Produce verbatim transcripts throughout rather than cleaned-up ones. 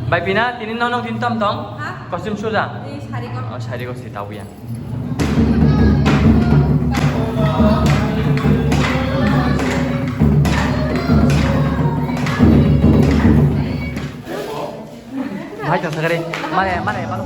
Bai pina, tini no nong tin tom tong? Ha? Kosim suja. Ni sari ko. Oh, sari ko si tabu ya. Bhai, ta sagare. Mane, mane, mane.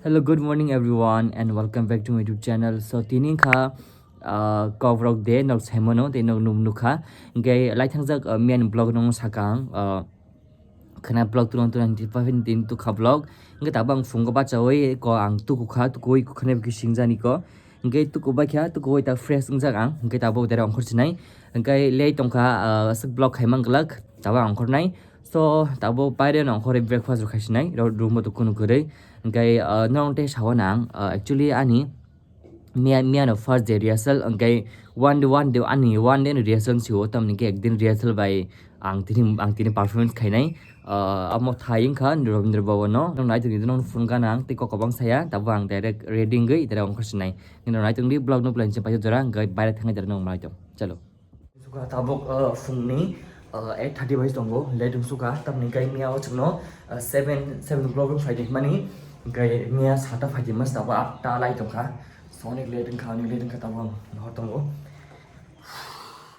Hello, good morning everyone and welcome back to my YouTube channel. So tini kha, uh, Kokrok de nok saimano tei nok nuk nukha. Hingke lai thangjak, uh, main vlog nung sakang, uh, khana vlog tulang tulang tipa phin tin tukha vlog. Hingke tabang phungo bachawi ko ang tukukha, tukui khana bisingjani ko. Hingke tuku baikha, tuku ta fresh wngjak ang. Hingke tabok dera ongkhor sinai. Hingke lei tongkha, uh, aswk vlog khaimang glak, tabang ongkhor nai. So tabok paire no ongkhorwi breakfast rok khaisinai, ro room o tukunu kwrwi. Hingke, uh, norok tei sawa nang, uh, actually ani miya, miya no first day rehearsal, hingke one day, one day, ani one day no rehearsal si o, tamni ke ekdin rehearsal bai ang tini, ang tini performance khainai. Uh, amo thai wngkha Rabindra Bhavan no, nang nai tongdi, nang phone gana ang tei kok kwbang saya, tabo ang direct ready wngwi direct ongkhor sinai. Nino nai tongdi vlog no plan se paisa jora, hingke baire thangai direct nang nai tong. Chalo. Suka tabok, uh, phungni, uh, eight thirty bai tongo, late wng suka, tamni kai miya o chwngno, uh, seven, seven o'clock wng phaidi mani, kai miya sata phaidi mas tabo atta lai tongkha, so onek late wngkha, onek late wngkha tabo ang nohor tongo.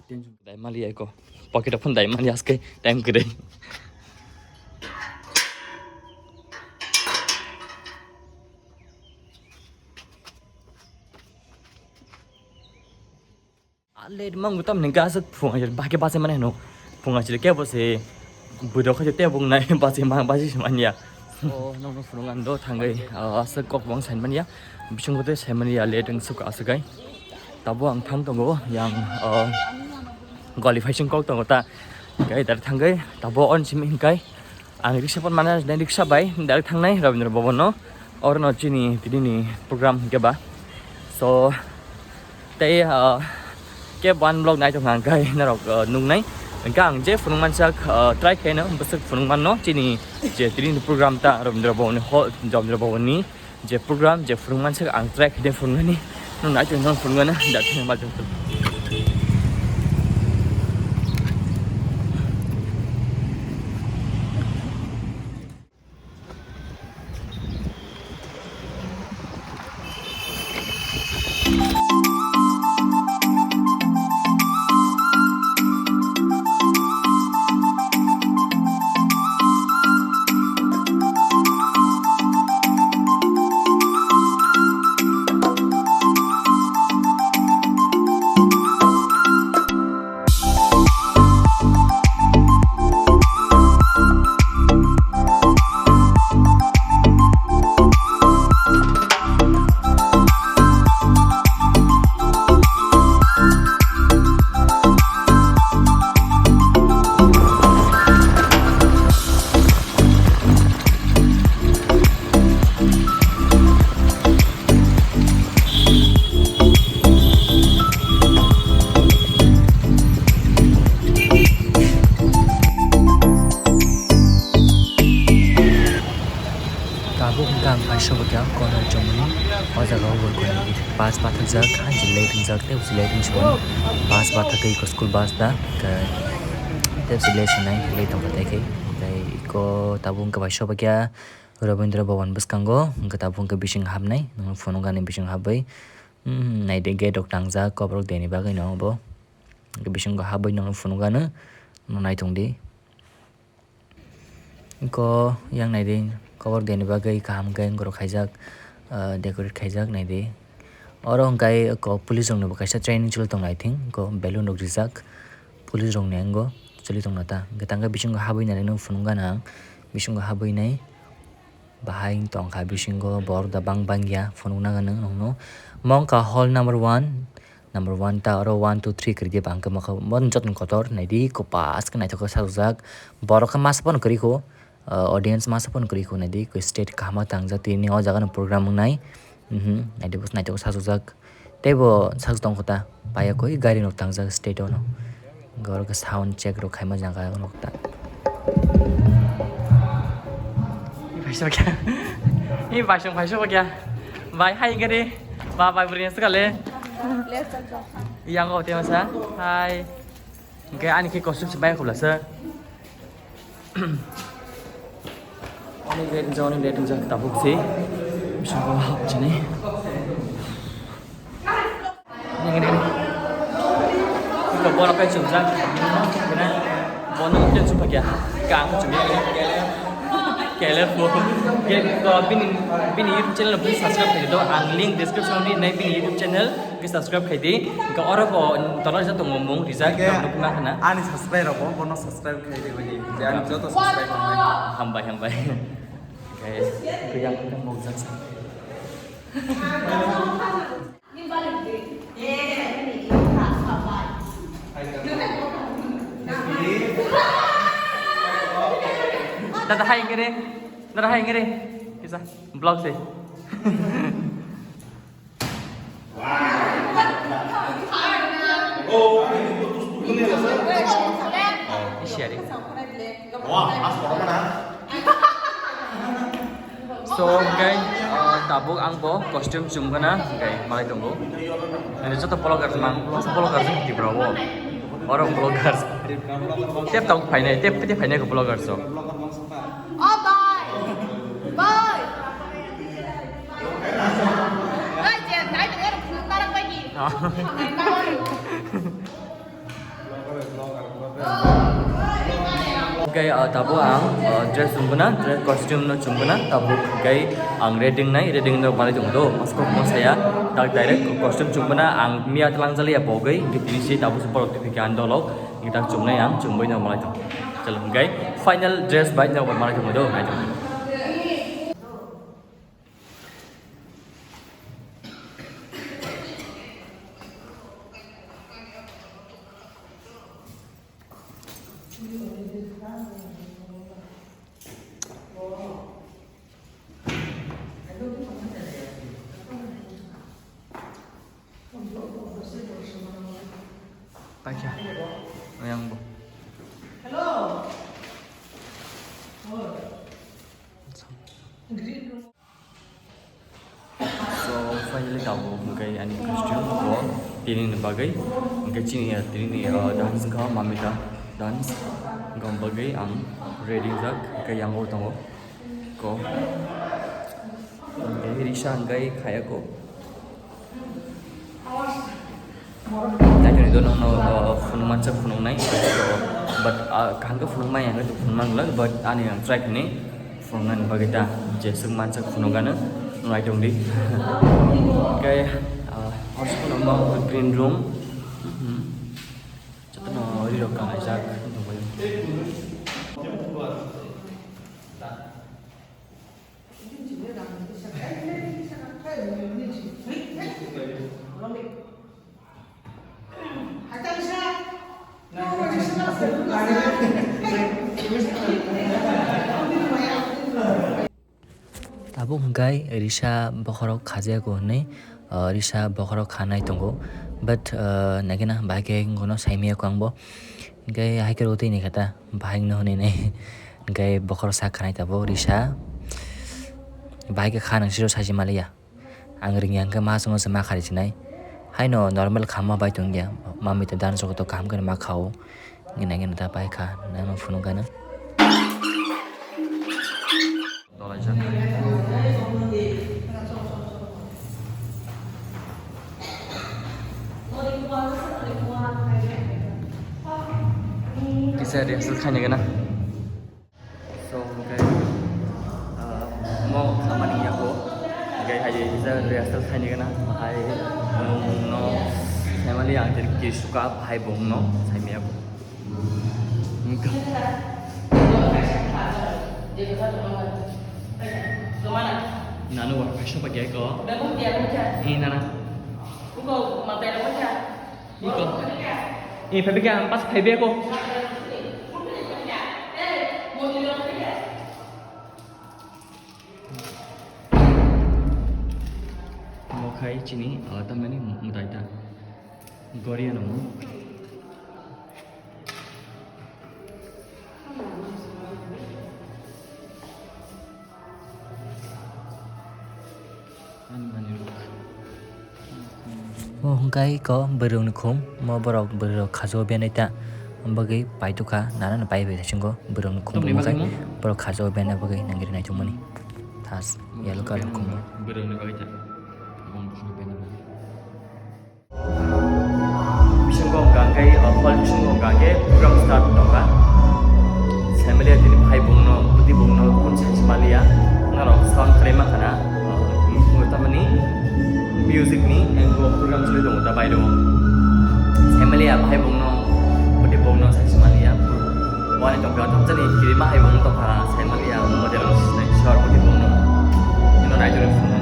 Tension dai mali aiko, pocket phone dai mali aske time kwrwi. Ah, late mango tamni gasuk phung ajil bake base mane no. Phung ajil ke bose budo khaje te bung nai base ma base manya. Oh, nong nong phung ando thangai, ah, asuk kok bong san manya. Bising kote san manya late ang suk asukai. Tabo ang thang tongo yang, ah, qualification kok tongo ta. Kai dar thangai tabo on simi kai. Ang riksa pon mana nai riksa bai direct thangnai Rabindra Bhavan no. Oro no chini tini ni program hingke ba. So tei, ah, ke one vlog nai tong ang kai norok, ah, nungnai. Hingke ang je phunung mansak, ah, try khaino bwswk phunung manno chini je tini ni program ta Rabindra Bhavan ni hall, Rabindra Bhavan ni je program, je phwrwng mansak ang try khaide phwrwngnani, nwng nai tong phwrwngnani, da thwng ma tong. Tabuk hwnkha ang kaisa bo khe ang corner chomoni o jaga o bo khe bus bathakjak, hanjil late wngjak, tei bwswk late wngsi mano. Bus bathakgwi eko school bus da, hwnkhe tei bwswk late wngnai, late tongkha tei khe. Tei eko tabuk hwnkha bai soba khe Rabindra Bhavan bwskango, hwnkhe tabuk hwnkhe bising habnai, phunukgani bising habwi, hmm, naidi gate rok tangjak, koborok deni bagwino bo. Hwnkhe bisingo habwi nono phunukgano, no naitongdi. Eko yang naidi, kobor deni bagwi kaham khe borok khaijak, ah, decorate khaijak naidi. Oro hwnkhe eko police rokni bo kaisa training choli tong I think, eko balloon rok rijak police rokni ango choli tongna ta. Hwnkhe tangkhe bisingo habwi nai nw phunukgana ang, bisingo habwi nai bahai tongkha bisingo borok da bang bangya phunukna gana nokno. Mo wngkha hall number one. Number one ta oro one, two, three kwrwi di bang khe mokhe bo jotoni kotor naidi kopas khe naithok khe sajak. Borok khe masa phano kwrwi kho. Uh, audience masa phone kwrwi khuna di, koi stage kahama tangjak tini o jaga no program wngnai. Mhm, naidi bus naidi bus sajak. Tei bo sak tong kho ta, paya koi gari rok tangjak stage o no. Gor ke sound check rok khaima jaga rok ta. Ni paisa kya? Ni paisa paisa kya? Bai hai gari. Ba bai buri sekali. Yang kau tiap masa. Hai. Oke, ani ke kostum sebanyak kau belasa. Ani red jauh ni red jauh tabuk sih. Bisa kau apa sini? Ini, ini, ini. Iko bono kai chumjak. Gana. Bono kai chumpa kya? Kang chumya. Kele po. Ke ko bini, bini YouTube channel please subscribe khai do. Ang link description ni nai bini YouTube channel ke subscribe khai di. Ke oro ko tola ja tongo mung rijak. Ke nukna khana. Ani subscribe rok bono subscribe khai di bini. Je ani joto subscribe khai. Hambai, hambai. Guys, ke yang kita mau jasa. Dada hai ngere, dada hai ngere, kisa vlog se. Isi ari. So, hingkai, ah, tabuk ang bo costume chumgana, hingkai malai tongo. Ani joto vlogger mang, masa vlogger jeng Tripura o. Oro vlogger. Tep tabuk phainai, tep, tep phainai ko vlogger so. Oh, bye. Bye. Bye, je, nai, nai, nai, nai, nai, nai. Ah. Hingkai, ah, tabuk ang, ah, dress chumgana, dress costume no chumgana, tabuk hingkai ang ready nai, ready no malai tong do, masko mo saya, tak direct costume chumgana, ang miya tlang jali ya pogoi, hingke tini si tabuk se borok twi phikha ang dolok, hingke tak chumnai ang, chumbai no malai tong. Chalo, hingkai final dress bai no malai tong do, nai tong. Paikha. Yang bo. Hello. So, finally tabuk hingke ani costume bo tini ni bagwi hingke chini, eh, tini ni, eh, dance wngkha Mamita dance, wngkha bagwi ang ready wngjak hingke yang o tongo ko hingke risa hingke khaya ko. Naitoni do nokno, uh, phunuk mansa phunuknai, but, uh, kaham khe phunukmaya hwnwi phunukna glak, but ani ang try khainai phunuknani bagwi ta jeswk mansa phunukgano naitok di. Hwnkhe, uh, hor sukhuno green room, mhm, jotono rirok kalaijak. Tabuk hwnkhe risa bokhorok khajago hwnwi, ah, risa bokhorok khanai tongo, but, ah, naikhe na bahai khe wngkhe no saimaya kho ang bo, hwnkhe hai khe rw twi ni kha ta bahai no hwnwi nai, hwnkhe bokhorok sak khanai tabuk risa, bahai khe kha nang siro sachi maliya. Ang ringya hwnkhe ma chwngno se ma khari sinai. Haino normal khamma bai tongya. Mamita dan jogoto kaham kheno ma khao. Ngina ngina ta pai kha. Nangno phunuk gana. Dolaijak. Kisa rehearsal khaina gana. So, hwnkhe, ah, mo khamani yago, hwnkhe hai kisa rehearsal khaini gana, bahai, um, no, family ang tini kisuka, bahai bongno, saimaya bo. Nanu wa kaisa pa gaya ko. Ni nana. Iko. Eh, phaibai khe ang pas phaibai ko. Chini, ah, tamani mutai ta. Goria no. Ani mani ruk. O hwnkhe iko bwrwngni khum, mo borok bwrwirok khajao benai ta, bagwi paitokha, nana no pai bai singo bwrwngni khum. Tongni tongmo khai, bagwi mo? Borok khajao bena bagwi nangri naithokmani. Thas, yellow colour khum. Bwrwngni bagwi ta. Bising kong gangkai, o hall bising kong gangkai, program start tongkha. Family tini bhai bongno, budi bongno, kun sai maliya, norok sound khlai mankha na, o, tamani music ni, ego program choli tongo ta bairo. Family ya bhai bongno, budi bongno sai maliya. Wani tongkha, tongchani kirima hai bongno tongkha, sai maliya, model sinai sor budi bongno. Ino naitoro phunuknai.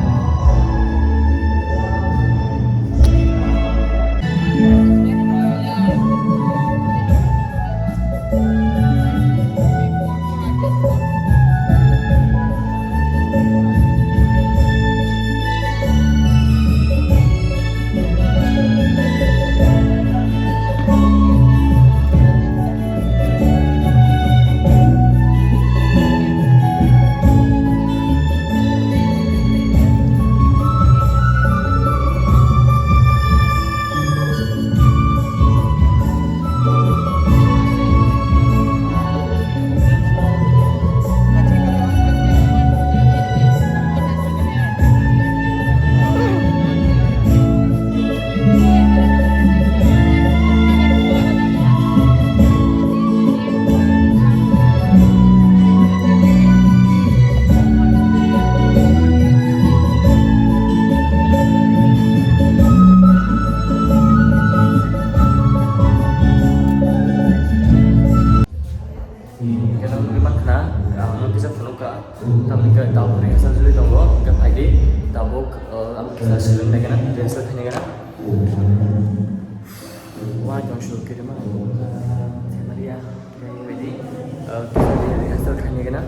Khe nang nugwi mankha na, ang nung kisa phunukha, tamni hwnkhe tabuk rehearsal choli tongo, hwnkhe phaidi tabuk, uh, ang kisa swrwng nai gana, rehearsal khainai gana. Wa jong swrwng khe rima, Samaria, khe phaidi, uh, kisa rehearsal khainai gana.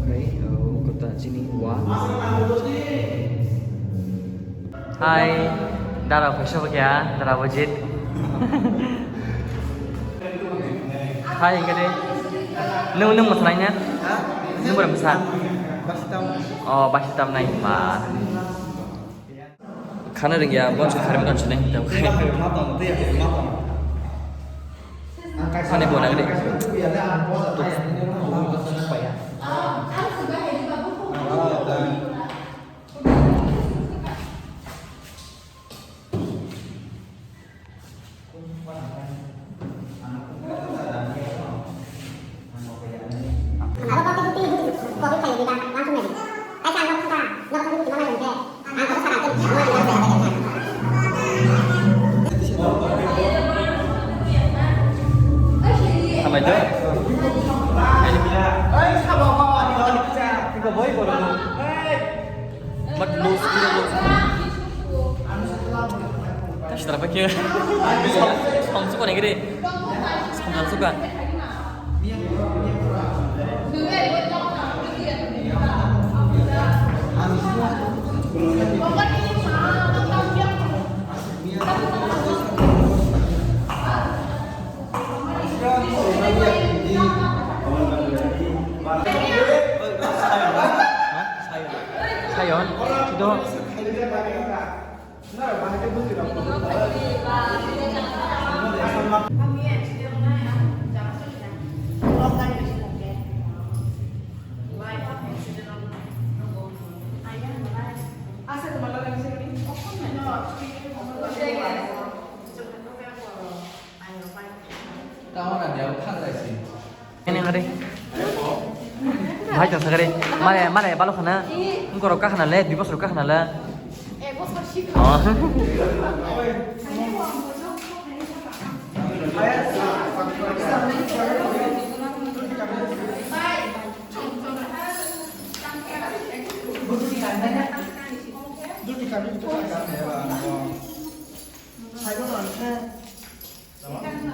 Okay, uh, kota chini wa. Hai, dara phaisa bo kya, dara bojit. Hai, hingke de. Nung, nung mwsai na? Nung bora mwsa? Oh, basi tam nai ba. Khana rwngya, bon sa kharwi don sini. Ani bo nagri. Hambai do. Iko boy kono. Mat lose, kira lose. Kasih terapa kira? Song suka nih gede. Song suka. Sayon, sido. Ini ngari. Bhai tong sagari. Mare, mare, balo khana. Ngkoro kakhana le, dui bosor kakhana le. Oh.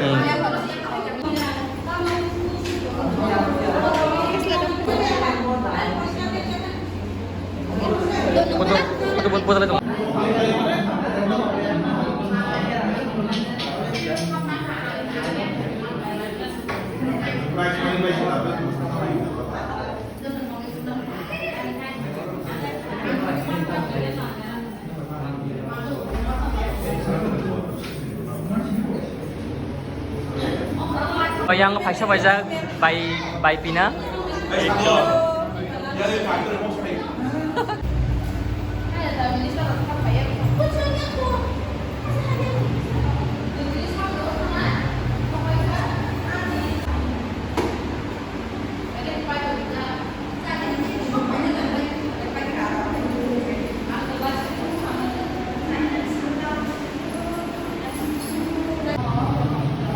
Hmm. Foto, foto, foto, foto. Yang paisa paisa bai, bai pina.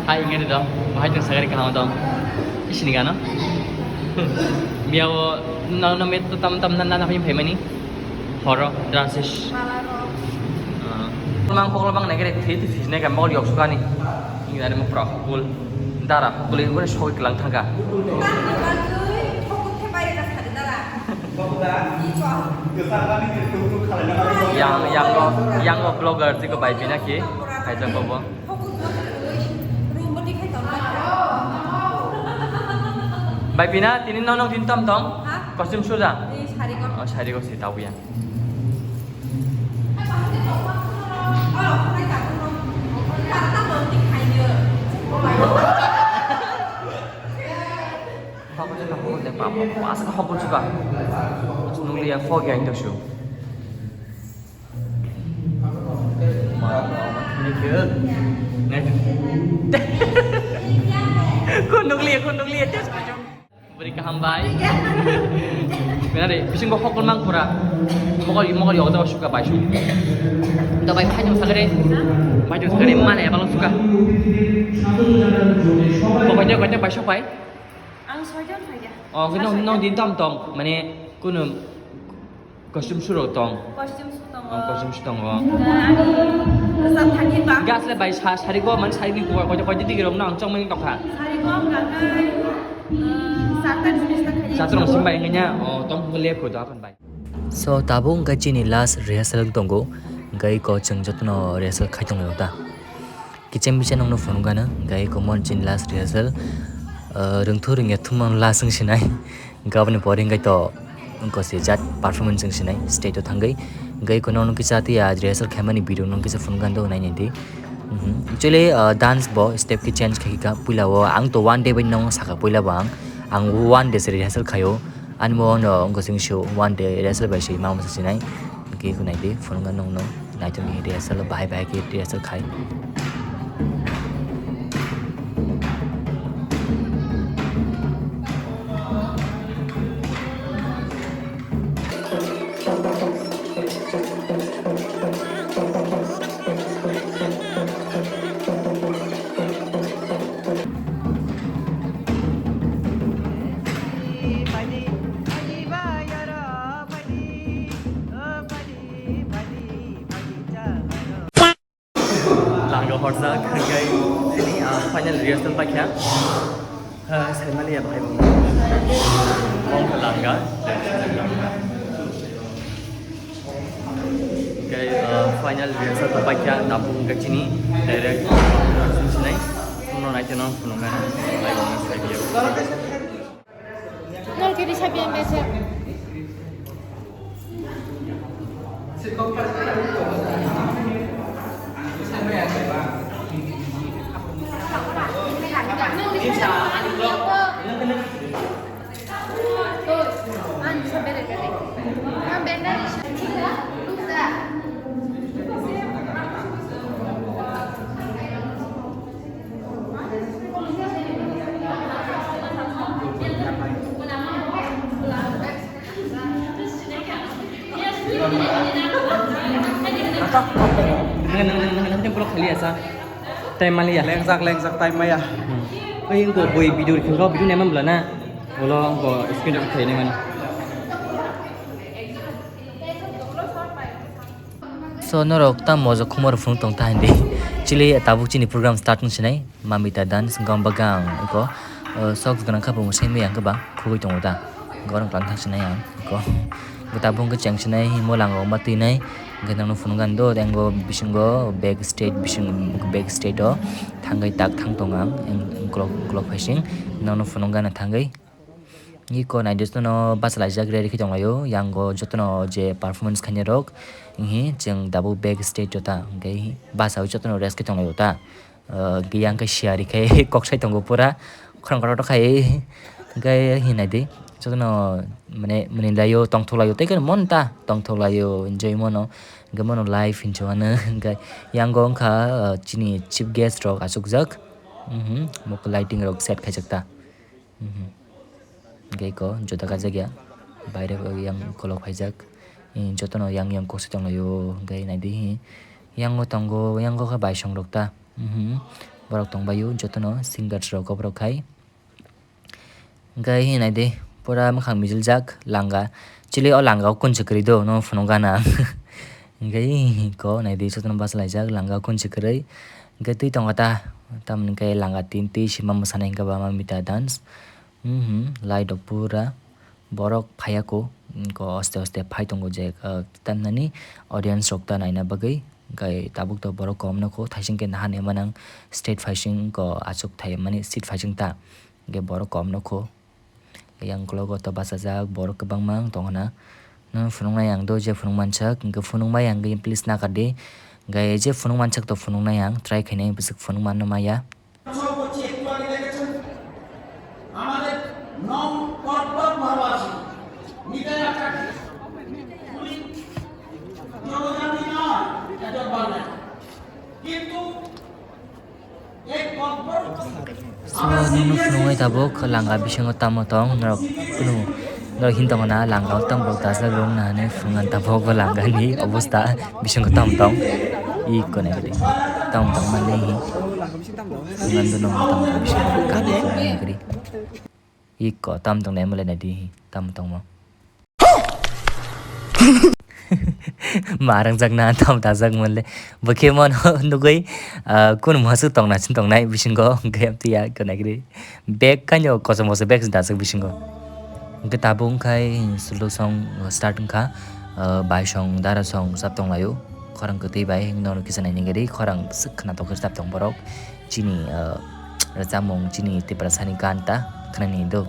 Hai, ingani dong. Bahai tong sagari kaham dong. Isini gano. Miao no no met tam tam nan nan phai mani. Horo, dances. Palaro. Ah. Mang pokol bang nai kere thwi thwi thwi nai ka mol yok sukani. Ingi dani mo pra hokul. Dara hokul ini bore soi kelang thangka. Yang, yang lo, yang lo vlogger tiko bai pina ki. Hai jang bobo. Bai pina tini no nong tin tam tong. Ha? Costume suja. Ini sari ko. Oh, sari ko si tabu yang. Papa je tak hokol de papa, pas ka hokol suka. Nungli ya fog ya indo shu. Kun nungli ya, kun nungli ya, just. Beri kaham bai. Bina de, bising bo hokol mang pura. Mokol, mokol yok jabo suka bai su. Da bai phai jong sagare. Bai jong sagare mana ya balong suka. Pokoknya, pokoknya bai sok bai. Ang soijon phaikha. Oh, nong, nong din tam tong, mane, kunu costume surok tong. Costume su tongo. Oh, costume su tongo. Da, ani rwchap thani ba. Gas le bai sa, sari go, mane sari ni kuwa, koi, koi digi rok nang chong mani tokha. Sari go, ang gakai, eh, sat ta jinis ta khai. Sat rok sim bai nganya, oh, tong le ko da kon bai. So, tabuk wngkha chini last rehearsal tongo, wngkha eko chwng jotono rehearsal khai tonglaio ta. Kiching biching nokno phunukgano, wngkha eko mon chini last rehearsal, ah, rwngthok rwngya thumano last wng sinai, wngkha aboni pore wngkha to wngkha se jat performance wng sinai stage o thangwi, wngkha eko nokno kisa tei ah rehearsal khaimani video nokno kisa phunukgano nainai di. Mhm. Actually, ah, dance bo step khe change khai kha, puila o ang to one day bai nokno sakha, puila bo ang, ang one day se rehearsal khaio. Ani mo no wngkha sing sio one day rehearsal bai se ma masa sinai. Hwnkhe hwnwi di phunukna nokno naitokni rehearsal bahai bahai khe rehearsal khai. Horjak, hwnkhe chini, ah, final rehearsal paikha. Ah, saimaliya bahai bo. Bongkha langga. Hwnkhe, ah, final rehearsal paikha, tabuk hwnkhe chini direct sinai. Phunukno naiteno phunuknai. Nol kiri sabi ang bese. Time maliya. Lengjak, lengjak, time maya. Oi, engko boi video rikhin kok, video naima bwla na. Ulo engko screen record khainai mani. So, norok tamo mojok khumor phunuk tong ta hindi. Chili tabuk chini program start wng sinai. Mamita dance wngkha, bagang wngkha. O, socks gwnang kha bo mwsai maya wngkha ba khugui tongo ta. Gorong tang thang sinai ang wngkha. Bo tabuk wngkha cheng sinai himo langa o ma twi nai. Hwnkhe nangno phunukgani do, engo bisingo back stage, bising back stage o thangwi tak thang tong ang, eng, uklok, uklok phaising. Nangno phunukgana thangwi. Iko naidi jotono bachalaijak ready khe tonglaio, yango jotono je performance khainai rok, hihi chwng tabuk back stage o ta, hwnkhe bachaui jotono rest khe tonglaio ta. Ah, hwnkhe yang khe siyari khe kok sai tongo pura, khorang kotor khai, hwnkhe hinai di, jotono mane mwnwi laio, tongthok laio, tei khe mon ta tongthok laio, enjoy mano, hwnkhe mano live hinwi hwnkhe yango wngkha, ah, chini chief guest rok achukjak, mhm, mokol lighting rok set khaijak ta. Mhm. Hwnkhe iko juta kajak ya, baire yang ukolok phaijak, jotono yang yang kok se tonglaio, hwnkhe naidi, yango tongo, yango khe baisong rok ta, mhm, borok tongbaio jotono singers rok koborok khai, hwnkhe naidi pura mwkhang mijiljak langa, chili o langa o kunchi kwrwi do, no phunukgana, hwnkhe iko naidi jotono bachalaijak langa o kunchi kwrwi. Hwnkhe twi tongo ta, tamoni hwnkhe langa tin twi sima mwsana hwnkhe ba Mamita dance. Mhm, light rok pura borok phaiya ko, ko aste aste phai tongo je, ah, tamnani audience rok ta naina bagwi. Hwnkhe tabuk to borok kom nokho, thaising khe nahan ema nang stage phaising ko achuk thai mani seat phaising ta, hwnkhe borok kom nokho. Yang ukologo to bachajak borok kwbangma wng tongkha na. Nang phunuknai ang do je phunuk mansak, hwnkhe phunukmai ang khe please nakardi. Hwnkhe je phunuk mansak to phunuknai ang, try khainai bwswk phunuk manno maya. আমাদের নং কট্টর ভালোবাসি, মিটাই আটকাটি, উনি জনজাতি নয়, এটা জব্বার নয়। কিন্তু So, nini phunuknai tabuk langa bisingo tamo tong, norok kunu norok hin tongo na langa o tamo rok dajak rok na hinwi phunuknai tabuk o langa ni obosta bisingo tamo tong. I konai gede tamo tong mani hi phunuknai do no tamo tong bisingo kani phunuknai gede. I ko tamo tong nai mole nai di hi tamo tongmo. Ma rangjakna tam tajak mole. Bo khe mano nugui, ah, kun masa tongna chin tongnai bisingo game tiya konai gri. Bag kanyo kosom kosom bag dajak bisingo. Hwnkhe tabuk wngkhai solo song start wngkha, ah, bai song dara song sap tonglaio. Khorang kwtwi bai nono kisa naini gari khorang swk khna tokhe sap tong borok. Chini, ah, rwchapmung chini Tiprasani gan ta khwnani do.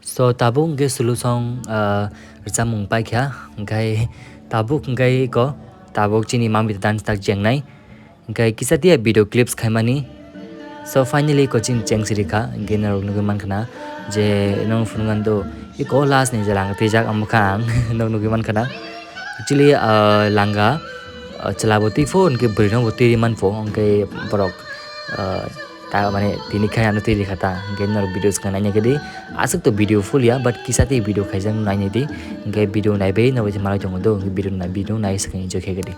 So tabuk hwnkhe solution, ah, rwchapmung paikha, hwnkhe tabuk hwnkhe iko tabuk chini mami dance tak chengnai, hwnkhe kisa tiya video clips khaimani. So finally iko chini cheng sirikha, hwnkhe norok nugwi mankhana je nong phunuknani do iko last ni je lang twijak ang bwkha ang, nog nugwi mankhana. Actually, ah, langa, ah, chwla bo twi pho, hwnkhe bwrwi no bo twi ri man pho, hwnkhe borok, ah, ta mane tini khai ano twi ri kha ta, hwnkhe norok video swkang naina khe di, aswk to video full ya, but kisa twi video khaijak naina di, hwnkhe video naibai no manwi tongo do, hwnkhe video nai, video nai swkang enjoy khe di.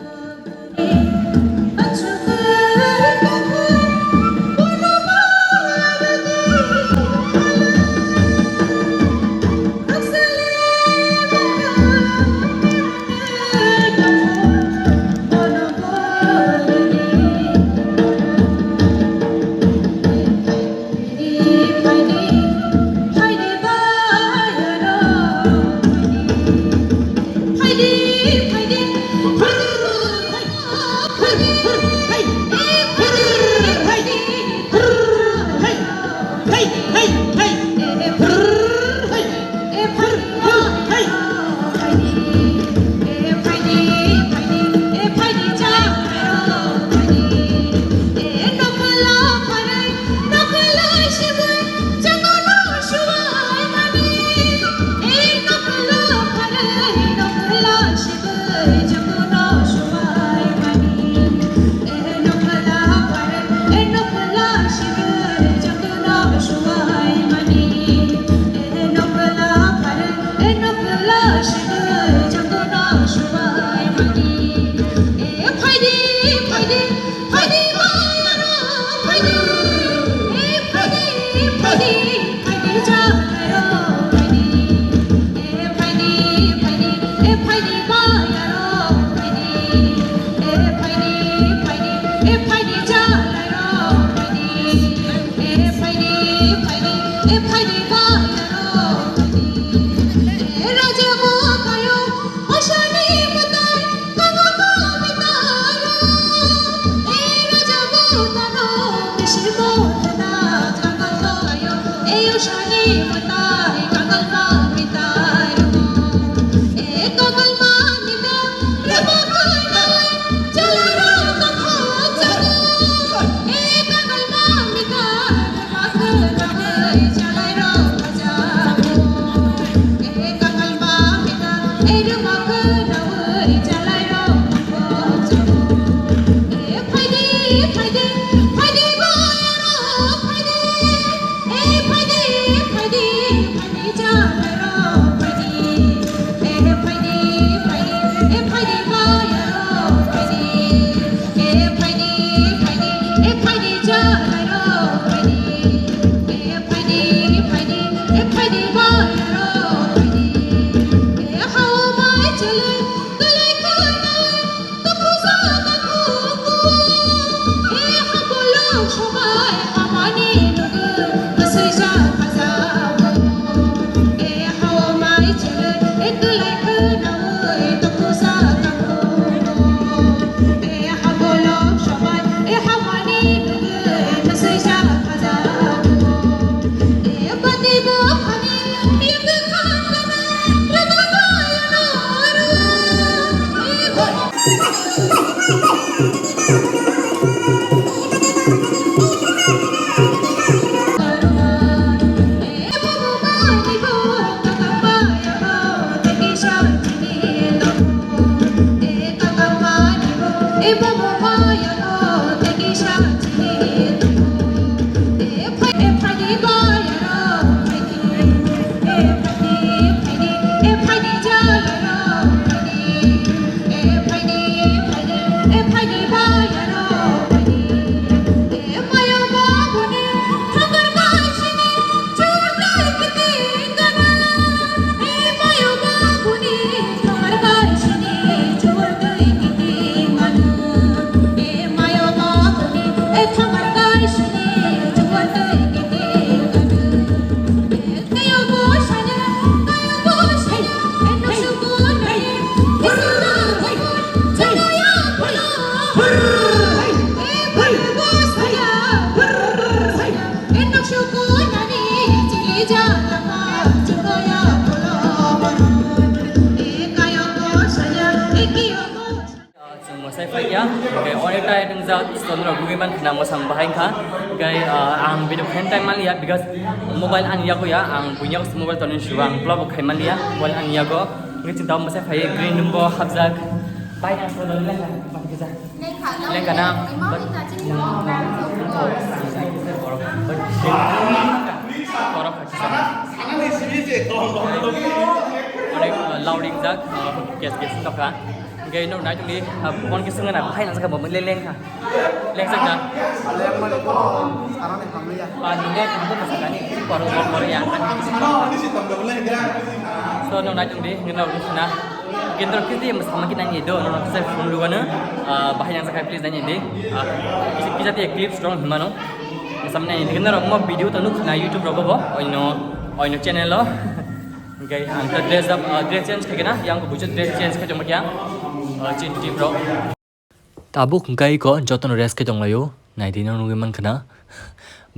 Phaiya, okay, onek ta item jak, so norok nugwi mankha na mwsang bahai kha. Okay, uh, ang video khaina time manliya, because mobile ani yago ya, ang buini yago mobile tonwi sugo, ang vlog bo khai manliya, mobile ani yago. Ngi chwng tamo mwsai phaiwi green room bo hapjak. Bai ang so dol lengkha, lengkha na. Onek, uh, loud ringjak, uh, kes kes wngkha. Hingke norok nai tongdi, ah, phone khe swngo na, bahai nangjakha bo, le lengkha. Lengjak na. Lengmani bo sarani hamliya. Ba, nini phone bo mwsakani, kisi koro, koro, koro ya. So, norok nai tongdi, hingke norok nukha na. Kendro kiti mwsama khe nani do, norok kisa phone lugano, ah, bahai nangjakha, please nani di. Ah, kisa, kisa tiya clips rong himano. Mwsama nani, hingke norok mo video to nukha na YouTube rogo bo, oino, oino channel o. Hingke ang ta dress up, ah, dress change khaikhe na, yang bo bujo dress change khai tongma khe ang, ah, chini team rok. Tabuk hingke iko jotono rest khai tonglaio, naidi no nugwi mankha na.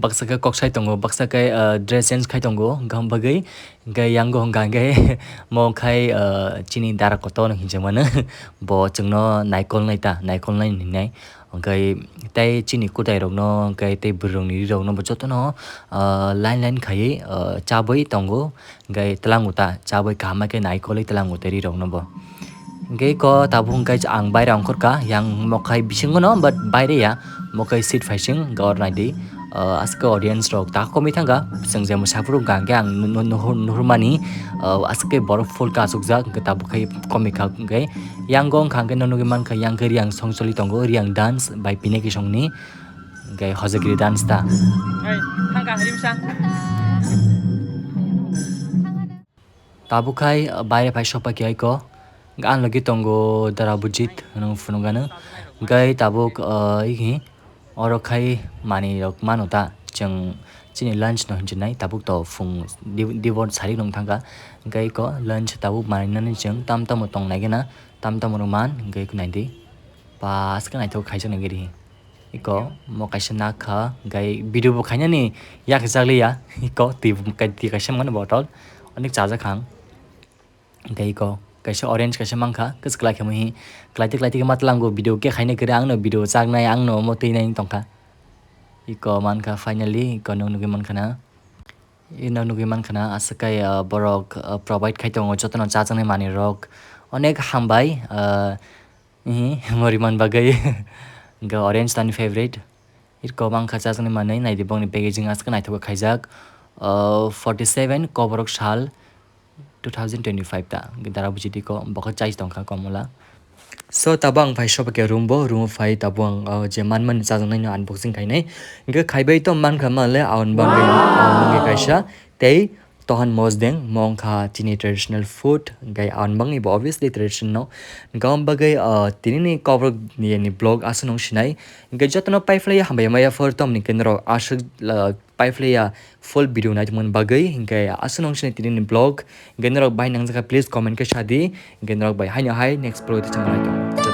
Baksa khe kok sai tongo, baksa khe, ah, dress change khai tongo, gam bagwi. Hingke yang go hingka hingke mo khai, ah, chini dara kotor hinjak mano. Bo chwngno naikol nai ta, naikol nai hinai. Hingke tei chini kwtai rokno, hingke tei bwrwi rokni ri rokno bo jotono, ah, line line khaiwi, ah, chabwi tongo. Hingke twlango ta chabwi kaham khe naikolwi twlango tei ri rokno bo. Hingke iko tabuk hingke ang baire ongkhorkha, yang mokhai bisingo no, but baire ya, mokhai seat faising, hingke oro naidi, ah, aswk audience rok ta komwi thangkha, chwng je mwsa phuru hingka hingke ang nu-, nu-, nuhur-, nuhurmani, ah, aswk khe borok full kasukjak, hingke tabuk khe komikha, hingke yang go wngkha hingke no nugwi mankha, yang khe Riyang song choli tongo, Riyang dance bai Pineki songni. Hingke hojagiri dance ta. Hai, thangka, rimsa. Tabuk khai, baire phai sokpai khe aiko. Ang logi tongo Dara Bujit, nwng phunukgano. Hingke tabuk, ah, ihi, oro khai manwi rok mano ta. Chwng chini lunch no hinjinai, tabuk to phung di-, dibor sari nung thangkha. Hingke iko lunch tabuk manwi nani chwng tam tamo tong nai gana, tam tamo rw man, hingke iko naidi. Pas khe naithok khaijak nai giri. Iko mo kaisa nak kha, hingke video bo khainani yak jak liya. Iko twi, twi kaisa mano bottle, onek chajak ang. Hingke iko kaisa orange kaisa mankha, kwchwk lai khe muihi. Klaitwi klaitwi khe ma tlango video khe khaina kwrwi, angno video chaknai, angno omo twi nai tongkha. Iko mankha finally, iko nwng nugwi mankha na. Ino nugwi mankha na, aswk khe, ah, borok, ah, provide khai tongo jotono chajaknai manwi rok. Onek hambai, ah, Ihi, moriman bagwi. Hingke orange tani favorite. Irko bangkha chajaknai manwi, naidi bongni packaging aswk naithok khe khaijak. Ah, forty seven Koborok sal two thousand twenty five ta. Hingke dara bujidi ko, bokhe chai tongkha komla. So, tabo ang phai sopake room bo, room phai tabo ang, ah, je manmani chajaknai no unboxing khainai. Hingke khaibai to mankha male, aon bangwi, aon bangwi kaisa. Tei Tohan mosdeng, mo wngkha chini traditional food, hingke ang bangni bo obviously tradition no. Hingke ang bagwi, ah, tinini kobrok ni, ni vlog aswk nung sinai. Hingke jotono paiphlai hambai maya phor tomni hingke norok aswk, ah, paiphlai ya full video nai tongmani bagwi, hingke aswk nung sinai tinini vlog. Hingke norok bai nangjakha please comment khe sadi. Hingke norok bai haino hai next vlog tei chwng nai tongo.